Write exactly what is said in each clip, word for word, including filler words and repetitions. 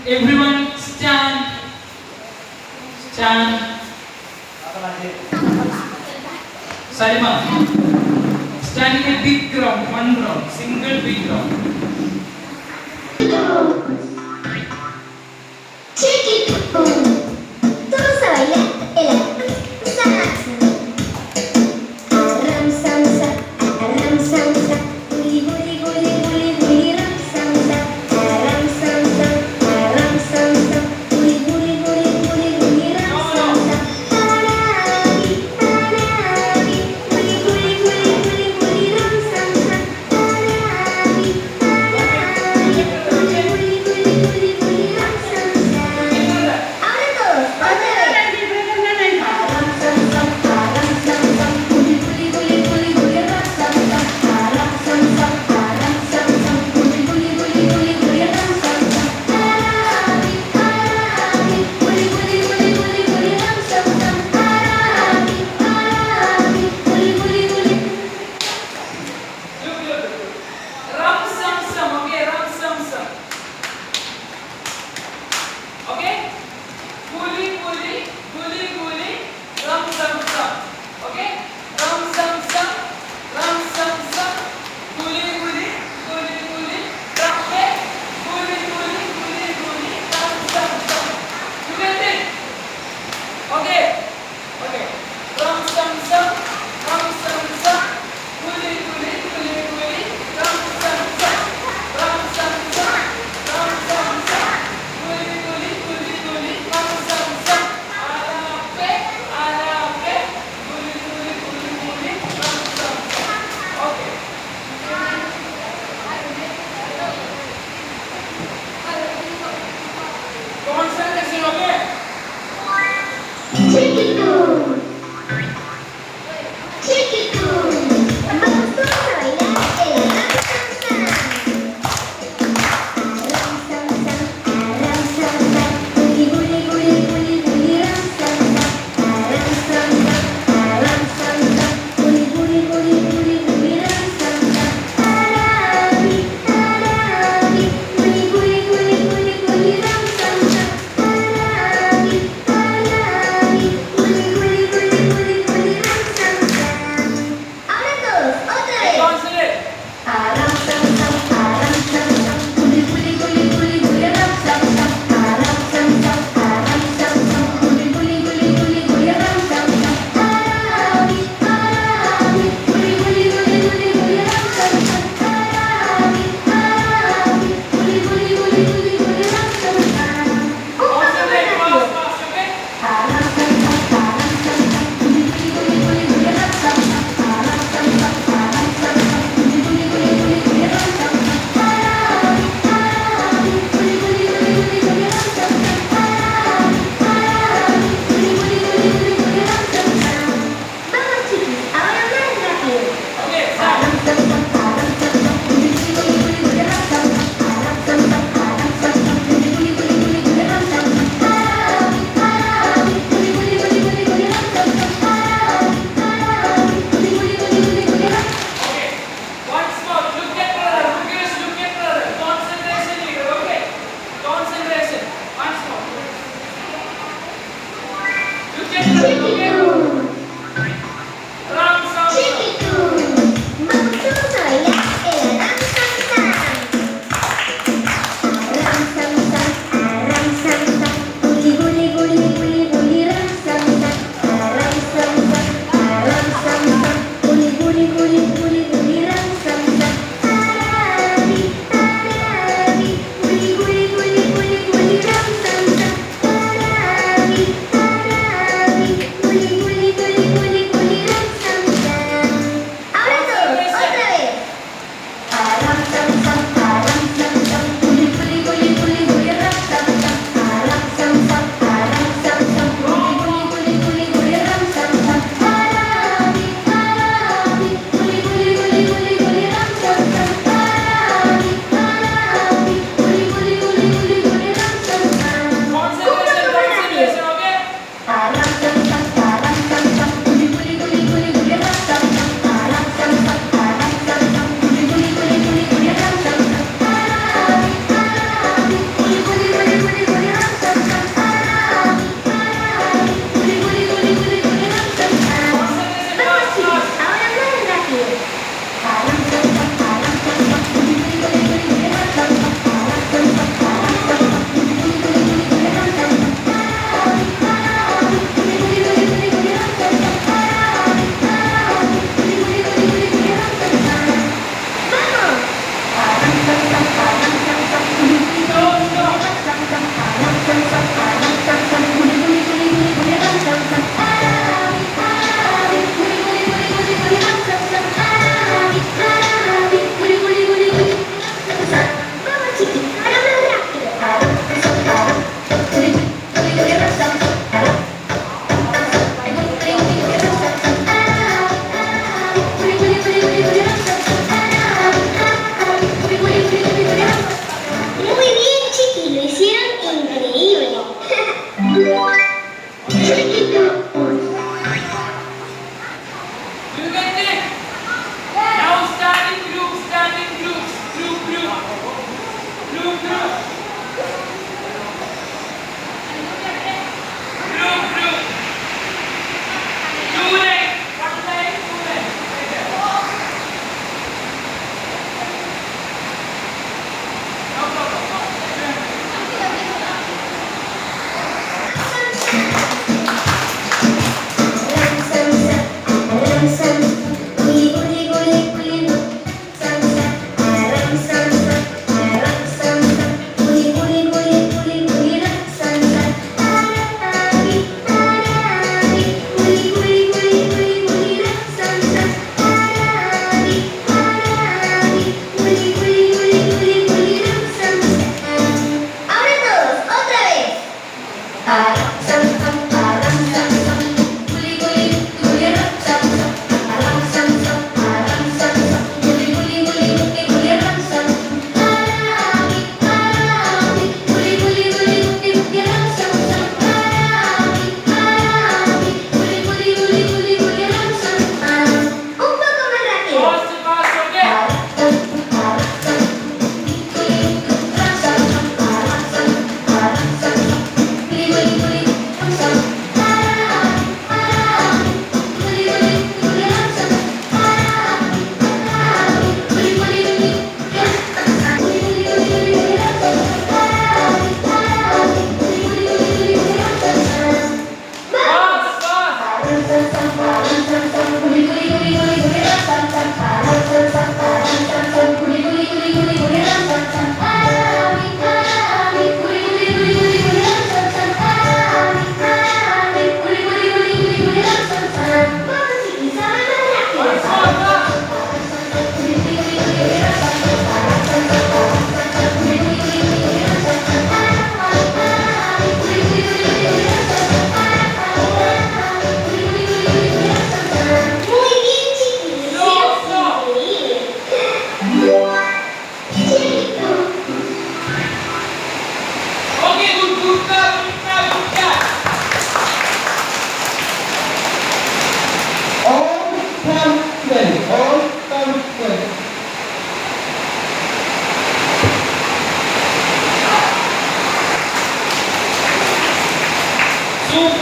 Everyone stand. Stand. Salima. Stand in a big round, one round, single big round. Check it. Todos a bailar el Aram sam sa, aram sam sa, buli buli buli buli buli ram sam sa, aram sam sa, aram sam sa, buli buli buli buli buli ram sam sa, arabi, arabi, buli buli buli buli buli ram sam sa, arabi, arabi, buli buli buli buli buli ram sam sa. Ahora todos, otra vez. Ram sam sam, okay, ram sam sam. Okay? Guli guli, guli guli, ram sam sam. Okay? Ram sam sam, ram sam sam. Guli guli, guli guli, ram pe. Guli guli, guli guli, ram sam sam. You get it? Okay? Okay. Ram sam sam, ram sam sam, guli guli, guli guli, ram sam sam, ram sam sam, ram sam sam, guli guli, guli guli, ram sam sam. Arape, arape, guli guli, guli guli, ram sam sam. Okay. Concentration, okay? Check it out. Check it out. Vamos todos a bailar el Aram Sam Sam. Aram Sam Sam, aram Sam Sam, buli buli buli buli buli ram Sam Sam. Aram Sam Sam, aram Sam Sam, buli buli buli buli buli ram Sam Sam. Arabi, arabi, buli buli buli buli buli ram Sam Sam.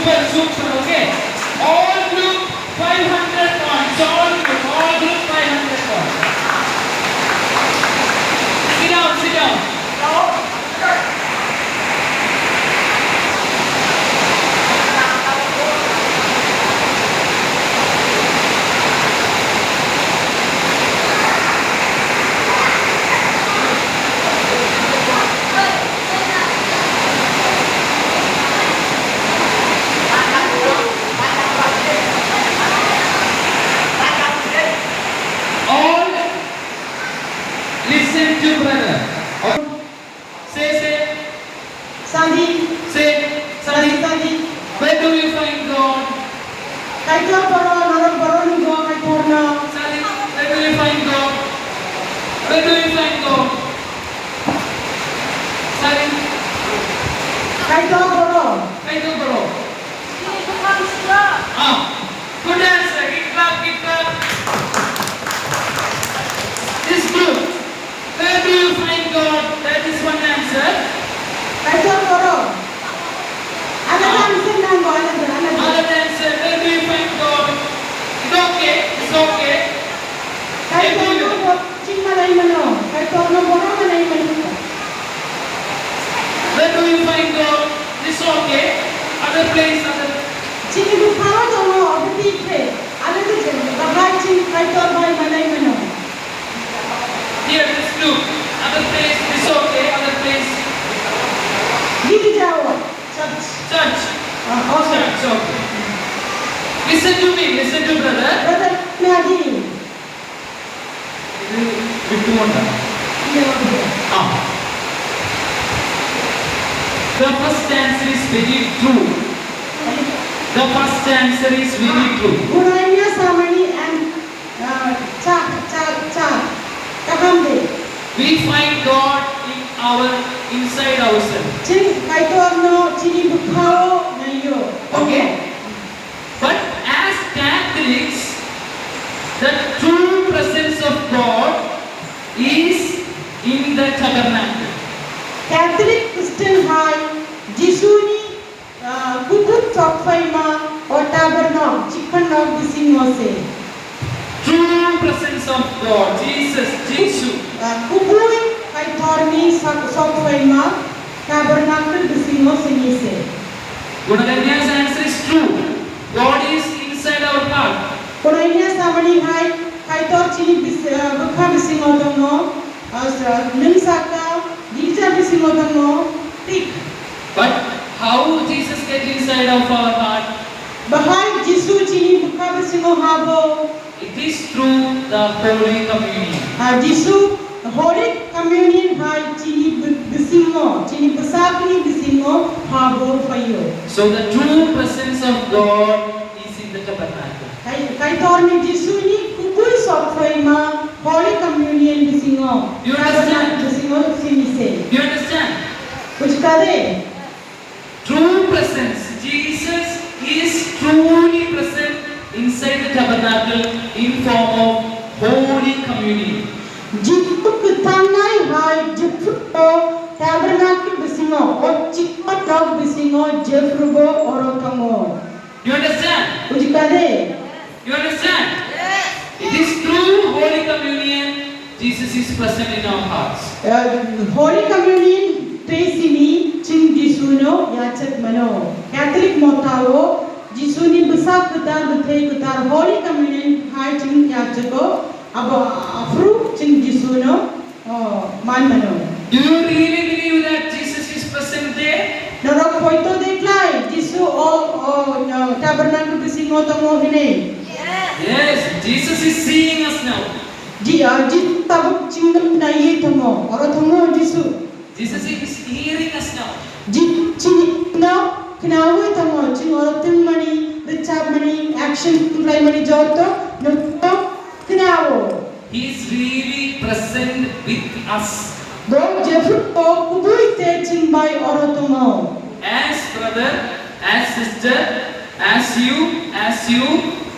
Super, super, okay? All group five hundred points, all group, all group five hundred points. Sit down, sit down. All listen to brother. All say, say. Sadi. Say, Sadi. Sadi, Sadi. Where do you find God? Kaitor boro, norok boro nugo Kaitorno. Sadi, where do you find God? Where do you find God? Sadi. Kaitor boro. Kaitor boro. Ah, good answer. Give clap, give clap. This group. Where do you find God? That is one answer. Kaitor boro. Another answer nango, another, another. Another answer. Where do you find God? It's okay. It's okay. Kaitorno bo chwng manai mano. Kaitorno boro manai mano. Where do you find God? It's okay. Other place, other. Chini bupharo tongo, obo thik se. Another, bahai chwng Kaitor bai manai mano. Here, this group. Other place, it's okay. Other place. Girjao, church. Church. Ah, okay. Church, okay. Listen to me, listen to brother. Brother, Nadi. Itu, itu mana? Iya, Bapak. Ah. The first answer is very true. The first answer is very true. Gurainya samani and Ah, cha, cha, cha. Kaham de. We find God in our, inside ourselves. Chwng Kaitorno chini bwkhao naiyo. Okay? But as Catholics, the true presence of God is in the tabernacle. Catholic Christian hai Jisuni Ah, kubui sok phaima o tabernacle, chikhon nok bisingo se. True presence of God, Jesus, Jisu. Ah, kubui Kaitorni sok, sok phaima tabernacle bisingo sini se. Gunaganya answer is true. God is inside our heart. Gunaganya samani hai Kaitor chini bis-, ah, bwkha bisingo tongo. Asra, nwng saka, girja bisingo tongo, thik. But how Jesus get inside of our heart? Bahai Jisu chini bwkha bisingo habo. It is through the Holy Communion. Ah, Jisu Holy Communion hai chini bi-, bisingo, chini bwsakni bisingo habo phaio. So the true presence of God is in the tabernacle. Kai-, Kaitorni Jisuni kubui sok phaima Holy Communion bisingo, You understand? Tabernacle bisingo sini se. You understand? Bujikha de? True presence. Jesus is truly present inside the tabernacle in form of Holy Communion. Jisu kwthangnai hai jephrubo tabernacle bisingo, o chikhon nok bisingo jephrubo oro tongo. You understand? Bujikha de? You understand? Yes. It is through Holy Communion, Jesus is present in our hearts. Uh, Holy Communion tei sini chwng Jisuno yachak mano. Catholic motao Jisuni bwsak kwtal, bwthai kwtal Holy Communion hai chwng yachago, abo aphuru chwng Jisuno Oh, man mano. Do you really believe that Jesus is present there? Norok poito de khlai, Jisu o, o, no, tabernacle bisingo tongo hwnwi? Yes, Jesus is seeing us now. Ji-, ah, Jisu tabuk chwngno naiwi tongo, oro tongo Jisu. Jesus is hearing us now. Ji-, chwngno khnaui tongo, chwng oro twngmani, rwchapmani, action khlaimani joto nukno khnao. He is really present with us. Bo jephru bo kubui khe chwng bai oro tongo. As brother, as sister, as you, as you,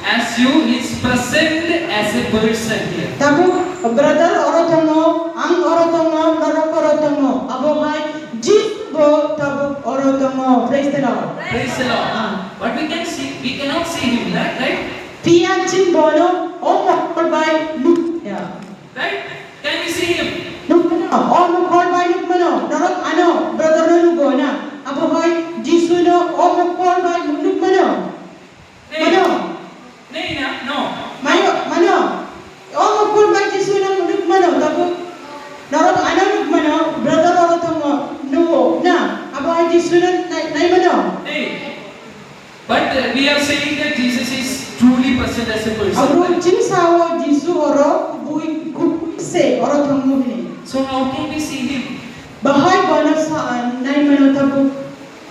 as you, he is present as a person here. Tabuk brother oro tongo, ang oro tongo, norok oro tongo. Abo hai Jisu bo tabuk oro tongo. Praise the Lord. Praise the Lord. Ah. But we can see, we cannot see him, right? Right? Phiya chwng bono o mokol bai nuk ya. Right? Can we see him? Nuk mano, o mokol bai nuk mano. Norok ano brother no nugo na. Abo hai Jisu no o mokol bai nuk mano. Nei. Mano. Nei na, no. Mano, mano. O mokol bai Jisu no nuk mano, tabuk. Norok ano nuk mano, brother oro tongo, nugo na. Abo hai Jisu no nai, nai mano. Nei. But, uh, we are saying that Jesus is truly present as a person. Abo chwng sao Jisu oro kubui, kubui se oro tongo hini. So how can we see him? Bahai bono sa, nai mano tabuk.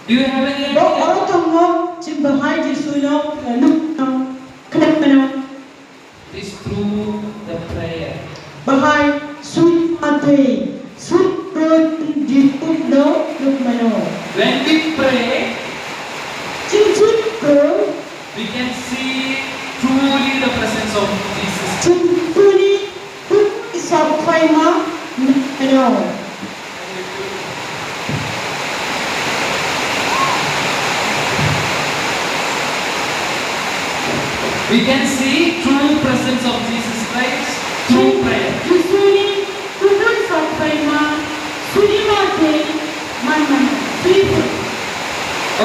Do you have any idea? Bo oro tongo, chwng bahai Jisu no, uh, nuk mano, khna mano. It is through the prayer. Bahai suri matwi, suri pro Jisu no nuk mano. When we pray, chwng suri pro, we can see truly the presence of Jesus. Chwng truly, truly sok phaima nuk mano. We can see true presence of Jesus Christ through prayer. Jisuni kubui sok phaima suri matwi man mano, suri pro.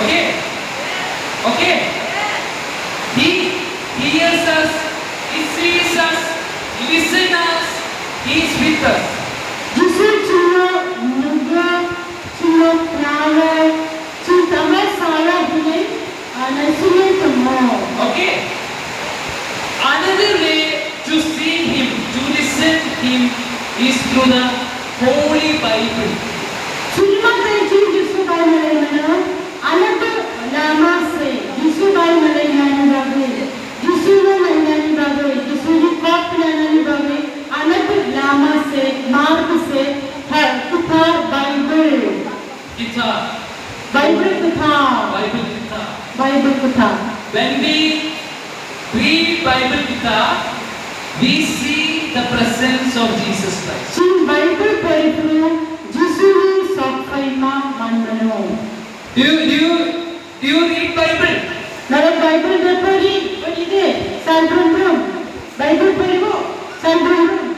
Okay? Okay? He hears us, he sees us, he listens us, he is with us. Jisu chwngno nugo, chwngno khnago, chwng tamo sao hwnwi, ah, naisingwi tongo. Okay. Another way to see him, to listen him is through the Holy Bible. Chwngno tei chwng Jisu bai malaimano, another lama se Jisu bai malainani bagwi, Jisuno nainani bagwi, Jisuni kok khwnanani bagwi, another lama se, marg se, ha, kwthar Bible. Kitab. Bible kwthar. Bible kitab. Bible kwthar. When we read Bible kitab, we see the presence of Jesus Christ. Chwng Bible poriphuru Jisuni sok phaima man mano. Do you, do you, do you read Bible? Norok Bible de pori, pori de, sal brum brum. Bible poribo, sal brum brum.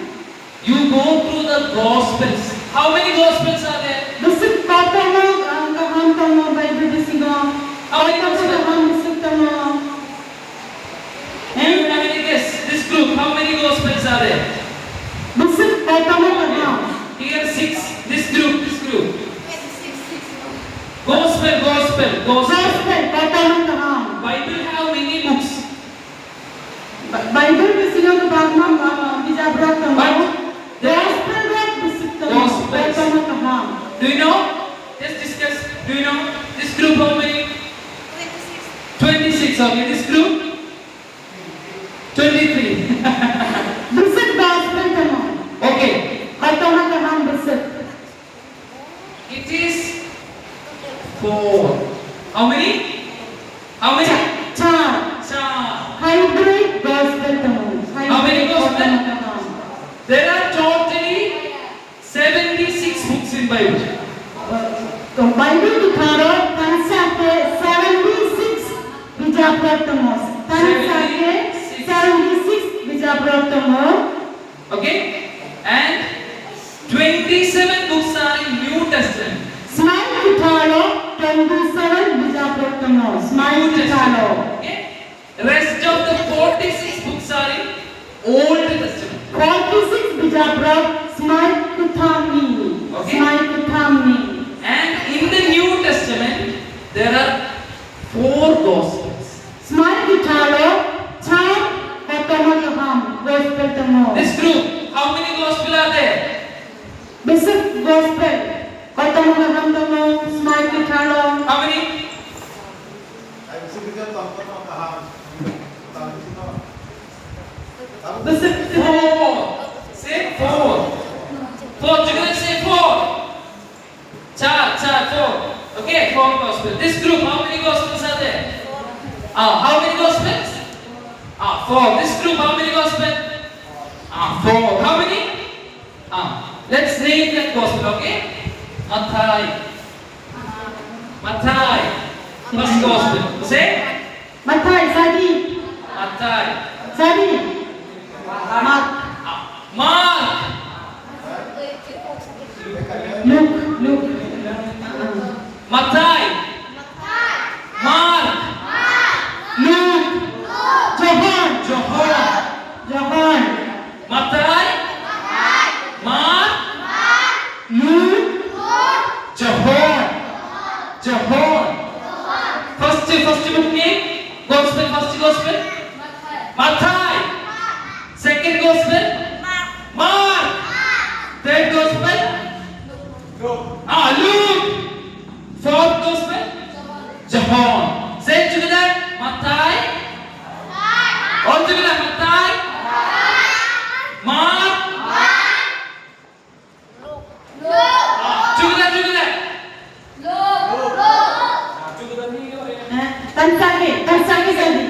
You go through the Gospels. How many Gospels are there? Bwswk kotorma, ah, kaham tongo Bible bisingo? How many Kotorma Gospels? Kaham bwswk tongo? Do you have any guess? This group, how many Gospels are there? Bwswk kotorma kaham? Here six. This group, this group. Gospel, Gospel, Gospel. Gospel kotorma kaham. Bible have many books. Ba-, Bible bisingo kwbangma, ah, bijaprok tongo. But the Gospel rok bwswk tongo. Gospels. Kotorma kaham. Do you know? Just discuss. Do you know? This group how many? Twenty-six. Twenty-six, okay. This group? Twenty-three. Bwswk Gospel tongo. Okay. Kotorma kaham bwswk. It is four. How many? How many? Cha-, char. Char. Hybrid gospel tongo. How many Hybrid gospel? Gospel tongo. There are totally seventy-six books in Bible. To Bible kwtharo tansa khe seventy-six bijaprok tongo. Tansa khe seventy-six. Seventy-six bijaprok tongo. Okay? And twenty-seven books are in New Testament. Smai kwtharo twenty-seven bijaprok tongo. Smai kwtharo. Okay? Rest of the forty-six books are in Old Testament. Forty-six bijaprok Smai kwtharni. Okay? Smai kwtharni. And in the New Testament, there are four Gospels. Smai kwtharo char kotorma kaham gospel tongo. This group, how many gospel are there? Bwswk gospel kotorma kaham tongo Smai kwtharo? How many? Bwswk. Four. Say four. Four. Together say four. Char, char, four. Okay, four gospel. This group, how many gospels are there? Ah, how many gospels? Ah, four. This group, how many gospel? Ah, four. How many? Ah, let's name that gospel, okay? Mathai. Mathai. First gospel. Say? Mathai, sadi. Mathai. Sadi. Mark. Mark. Luke, Luke. Mathai. Mark. Luke. John. John. John. Mathai. Mark. Luke. John. John. First, first book ni gospel, first gospel. Mathai. Second gospel. Mark. Third gospel. Ah, Luke. Fourth gospel. John. Say it together. Mathai. All together. Mathai. Mark. Ah, together, together. Eh, tansake, tansake sadi.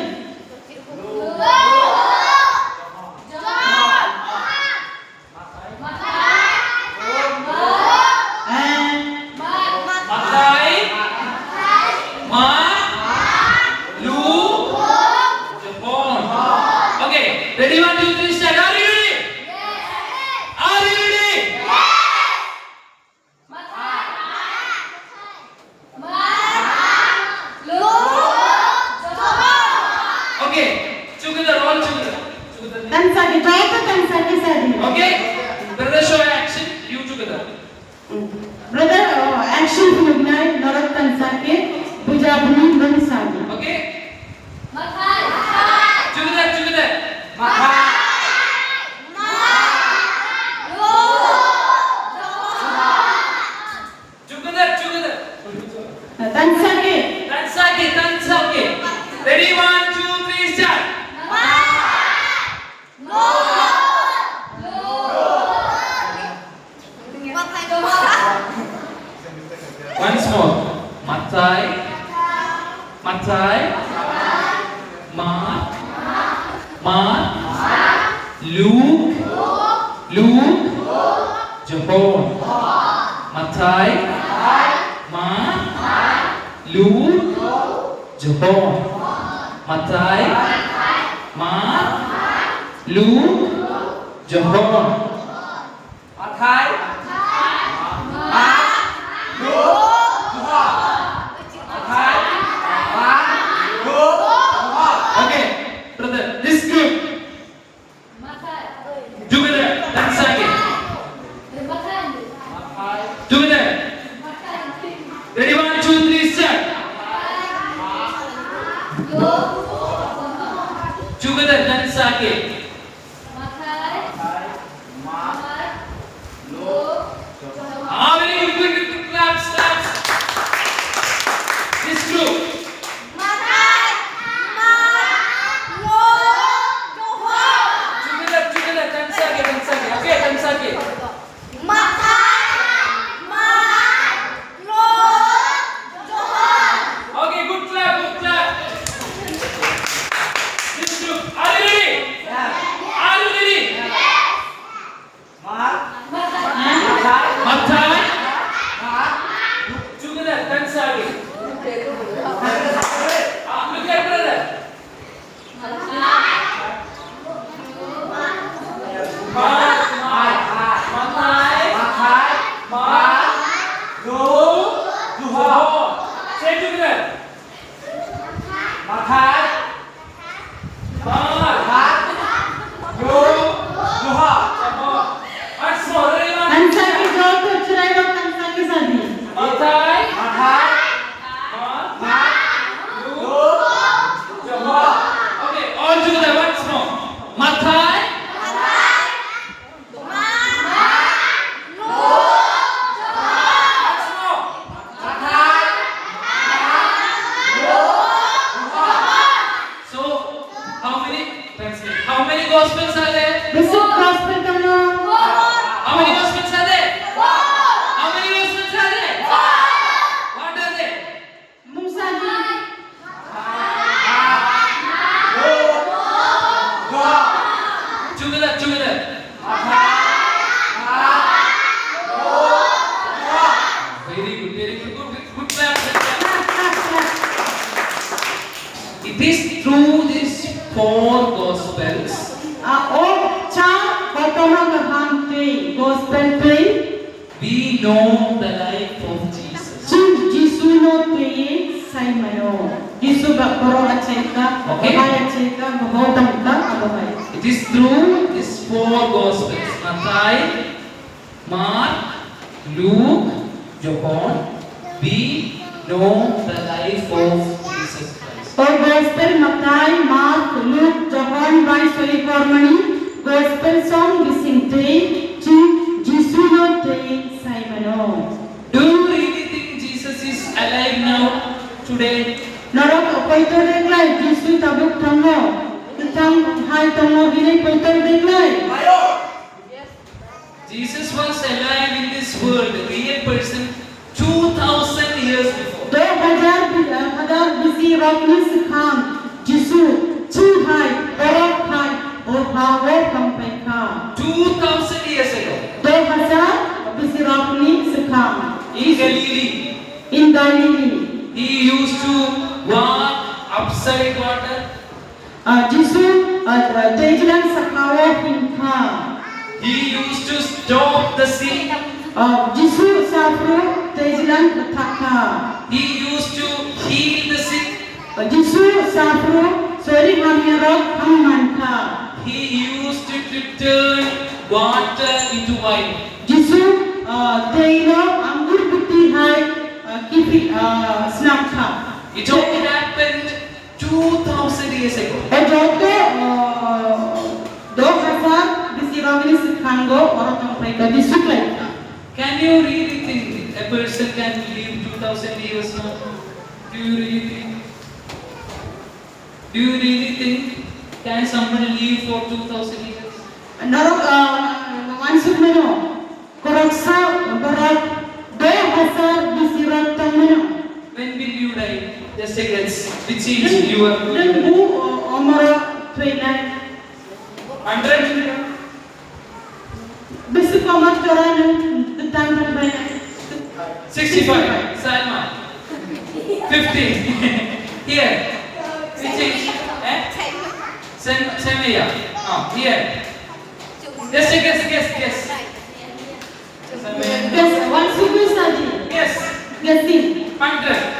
Eh, Mathai, Mark, Luke, John. Okay, ready, one, two, three, start. Are you ready? Are you ready? Okay, together, all together. Together. Tansake, joto tansake sadi. Okay, brother, show action, you together. Brother, oh, action phunuknai, norok tansake, buja buni nung sadi. Okay. Mathai. Together, together. Mathai. Together, together. Tansake. Tansake, tansake. Ready, one, two, three, start. Once more. Mathai. Mathai. Mark. Mark. Luke. Luke. John. Mathai. Mark. Luke. John. Mathai. Mark. Luke. John. Mathai. Mark. Luke. John. Mathai. Mark. Luke. John. Okay, brother, this group. Together, tansake. Together. Ready, one, two, three, start. Together, tansake. Ah, very good, good, good, good. Claps, claps. This group. Together, together, tansake, tansake. Okay, tansake. Okay, good clap, good clap. This group, are you ready? Are you ready? Mathai. Together, tansake. Ah, look at brother. Mathai. Mathai. Mark. Luke. John. Say together. Mathai. Mark. Luke. John. Once more, everyone. Tansake joto chwrairok tansake sadi. Mathai. Mathai. Mark. Mark. Luke. John. Okay, all together once more. Mathai. It is through these four gospels. A o cha kotorma kaham tei gospel tei. We know the life of Jesus. Chwng Jisu no twiwi sai mano. Jisu ba borok achai kha, okay, bahai achai kha, bohor tang kha, abo hai. It is through these four gospels, Mathai, Mark, Luke, John, we know the life of Jesus Christ. O gospel Mathai, Mark, Luke, John bai soi kormani gospel song bising twi chwng Jisu no twi sai mano. Do you really think Jesus is alive now, today? Norok poito deglai Jisu tabuk thango, kwthang hai tongo hinwi poito deglai? Jesus was alive in this world, a real person, two thousand years before. Do hajar bi-, hajar bisi rokni swkang Jisu chwng hai borok hai o ha-o tongpai kha. Two thousand years ago. Do hajar bisi rokni swkang. In Galilee. In Galilee. He used to walk upside water. Ah, Jisu, ah, twijlang sakao himkha. He used to stop the sea. Ah, Jisu saphru twijlang thakha. He used to heal the sick. Ah, Jisu saphru chori hamyarok ham mankha. He used to turn water into wine. Jisu, ah, twino angur bwtwi hai, ah, kiphil, ah, snamkha. It all happened two thousand years ago. O joto, ah, do hajar bisi rokni swkango oro tongphai kha, Jisu khlai kha. Can you really think a person can live two thousand years now? Do you really think? Do you really think can somebody live for two thousand years? Norok, ah, wansuk mano. Khoroksa borok do hajar bisi rok tongmano. When will you die? Just a guess. Which age you are going to die? Nwng bu, o, omoro thwinai? Hundred? Bisi komor jora nwng twtang tongbai? Sixty-five. Salma. Fifty. Here. Which age? Eh? Same, same here. Ah, here. Just a guess, guess, guess. Guess, one super saji. Guess. Guessing. Hundred.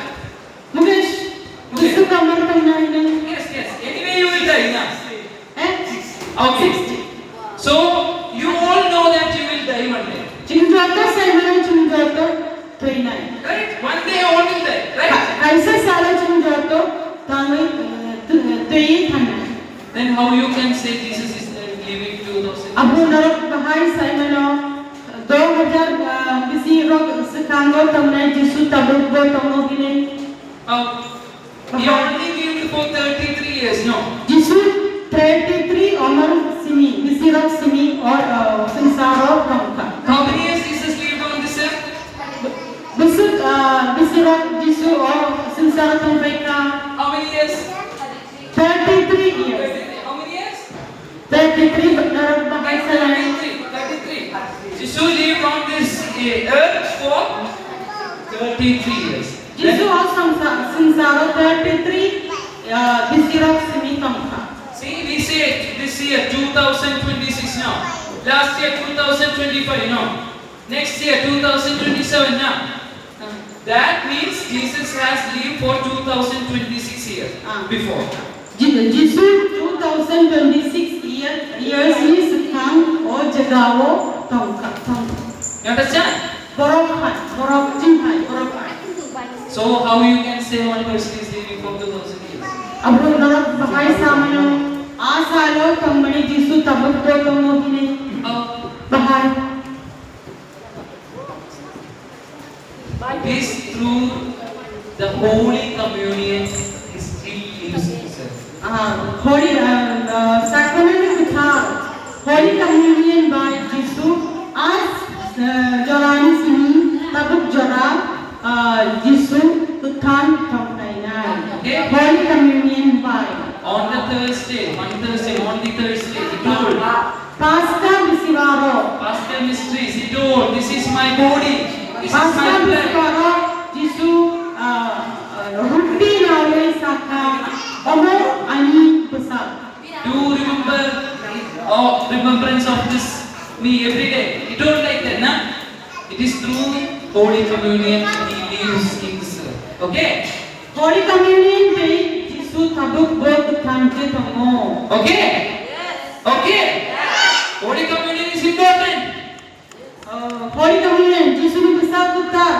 Mukesh, Mukesh. Jisu kamar tang nai nang. Yes, yes. Anyway, you will die, na? Eh? Okay. Sixty. So, you all know that you will die one day. Chwng joto sai mano chwng joto thwinai. Right? One day all will die, right? Ka-, kaisa salo chwng joto tangwi, eh, tw-, twi thangnai. Then how you can say Jesus is living two thousand? Abo norok bahai sai mano, do hajar, ah, bisi rok swkango tongnai Jisu tabukbo tongo hinwi? Oh, he only lived for thirty-three years, no? Jisu thirty-three omor simi, bisi rok simi or, ah, swngsaro tongkha. How many years Jesus lived on this earth? Bisi, ah, bisi rok Jisu o swngsaro tongbai kha. How many years? Thirty-three years. Thirty-three. How many years? Thirty-three, norok bahai sanai. Thirty-three, thirty-three. Jesus lived on this, eh, earth for thirty-three years. Jisu o swngsa-, swngsaro thirty-three, ah, bisi rok simi tongkha. See, we say this year, two thousand twenty-six now. Last year, two thousand twenty-five now. Next year, two thousand twenty-seven na? Ah. That means Jesus has lived for two thousand twenty-six years, ah, before. Ji-, Jisu two thousand twenty-six year, years ni swkang o jagao tongkha, tongkha. You understand? Borok hai, borok ching hai, borok hai. So how you can say one person is living for two thousand years? Abo norok bahai samano, a salo tongmani Jisu tabuk bo tongo hinwi. Oh. Bahai. It is through the Holy Communion is still used to serve. Ah, Holy, ah, ah, Sacrament of the Holy Communion by Jisu as, ah, jorani simi tabuk jora, ah, Jisu kwthang tongkhainai. Okay. Holy Communion by. On the Thursday, one Thursday, on the Thursday, the Lord. Paskha bisibaro. Paschal mysteries, he told, "This is my body, this is my blood." Paskha bisibaro Jisu, ah, ah, ruti nawi sakha, omo remembrance of this me every day. You don't like that, na? It is through Holy Communion he lives in this earth. Okay? Holy Communion tei Jisu tabuk bo kwthang khe tongo. Okay? Okay? Holy Communion is important. Oh, Holy Communion, Jisuni bwsa kwthar,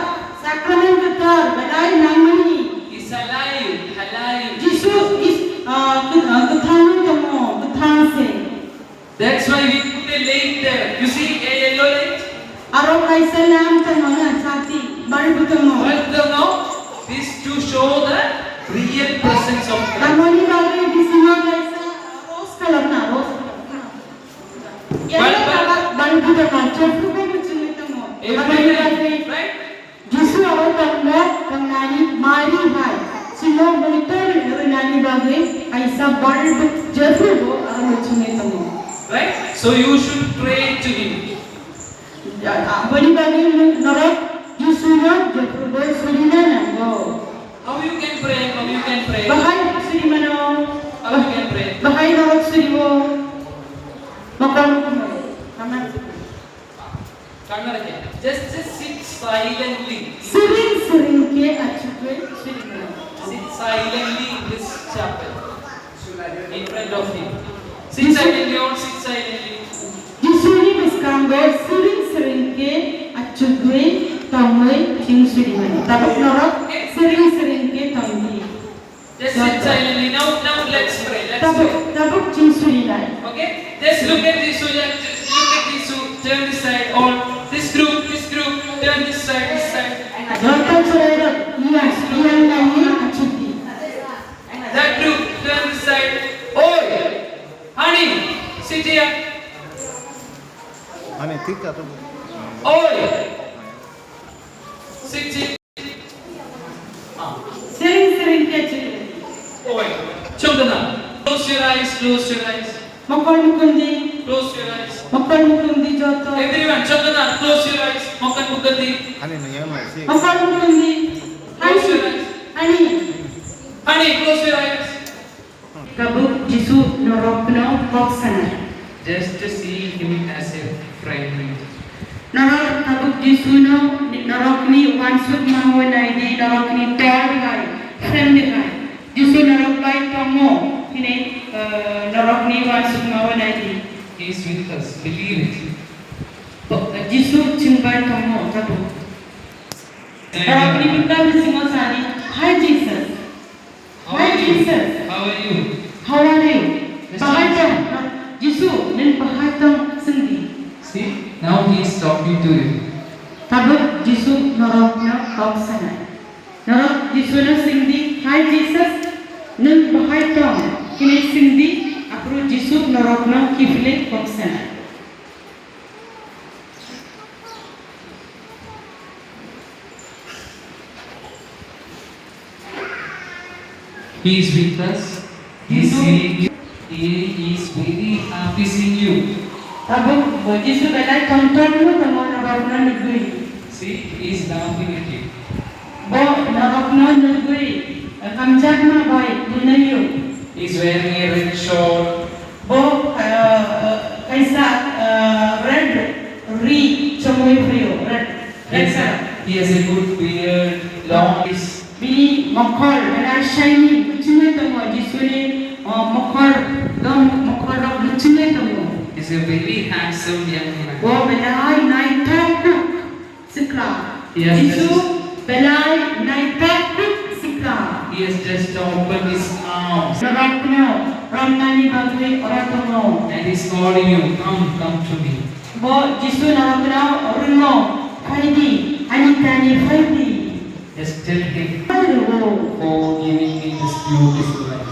sacrament kwthar, belai nangmani. Is alive, alive. Jisu is, ah, kw-, ah, kwthangwi tongo, kwthang se. That's why we put a light there. You see a yellow light? Aro kaisa lamp tongo na, chati, bulb tongo. Bulb tongo. This to show the real presence of Christ. Tamoni bagwi bisingo kaisa rose color na, rose color. Yellow color bulb tongo, jephrubo muchungwi tongo. Every time, right? Jisu aro tongna, tongnani mari hai. Chino monitor rwnani bagwi kaisa bulb jephrubo aro muchungwi tongo. Right? So you should pray to him. Aboni bagwi norok Jisuno jephrubo surina nango. How you can pray? How you can pray? Bahai suri mano. How you can pray? Bahai norok suribo. Mokol. Just, just sit silently. Siring siring khe achugwi suri mano. Sit silently in this chapel, in front of him. Sit silently, all sit silently. Jisuni bwskango siring siring khe achugwi tongwi chwng suri mano. Tabuk norok siring siring khe tongdi. Just sit silently. Now, now let's pray. Let's pray. Tabuk, tabuk chwng suri lai. Okay? Just look at this, look at this, turn this side, all this group, this group, turn this side, this side. Joto chwrairok iya, iya nai achugdi. That group, turn this side. Oi! Honey, sit here. Ani, thik kha to. Oi! Sit, sit. Siring siring khe chwng. Oi, Chandana, close your eyes, close your eyes. Mokol mukundi. Close your eyes. Mokol mukundi joto. Everyone, Chandana, close your eyes. Mokol mukundi. Ani nang yang nai si. Mokol mukundi. Close your eyes. Ani. Ani, close your eyes. Tabuk Jisu norokno kok sanai. Just to see him as a friend. Norok tabuk Jisuno norokni uansukmano naidi, norokni tor hai, friend hai. Jisu norok bai tongo, hini, eh, norokni uansukmano naidi. He is with us, believe it. Bo-, Jisu chwng bai tongo tabuk. Norokni bwkha bisingo sani, "Hi, Jesus." Hi, Jesus. How are you? How are you? Bahai tong. Jisu, nwng bahai tong, swngdi. See, now he is talking to you. Tabuk Jisu norokno kok sanai. Norok Jisuno swngdi, "Hi, Jesus, nwng bahai tong?" Hwnwi swngdi, aphuru Jisu norokno kiphilwi kok sanai. He is with us. He is seeing you. He is very happy seeing you. Tabuk bo Jisu belai tongthokno tongo norokno nugwi. See, he is laughing at you. Bo norokno nugwi hamjakma bai nunaio. He is wearing a red shawl. Bo, ah, kaisa, ah, red ri chomwi phrio, red, red color. He has a good beard, long. Bini mokhor belai shiny, luchungwi tongo, Jisuni, ah, mokhor, dom, mokhorrok luchungwi tongo. He is a very handsome young man. Bo belai naithok. Sikla. He has Jisu just belai naithok sikla. He has just opened his arms. Norokno romnani bagwi oro tongo. And he's calling you, "Come, come to me." Bo Jisu norokno ringo, "Phaidi, ani thani phaidi." Just tell him, "Phaidi o." For giving me this beautiful life.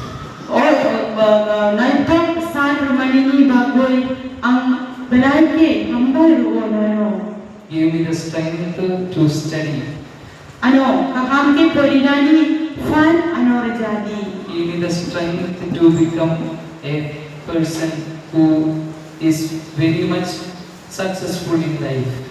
O, o, ba, ba, naithok san rwmanini bagwi ang belai khe hambai rwo nono. Give me the strength to study. Ano kaham khe porinani phan ano rwjadi. Give me the strength to become a person who is very much successful in life.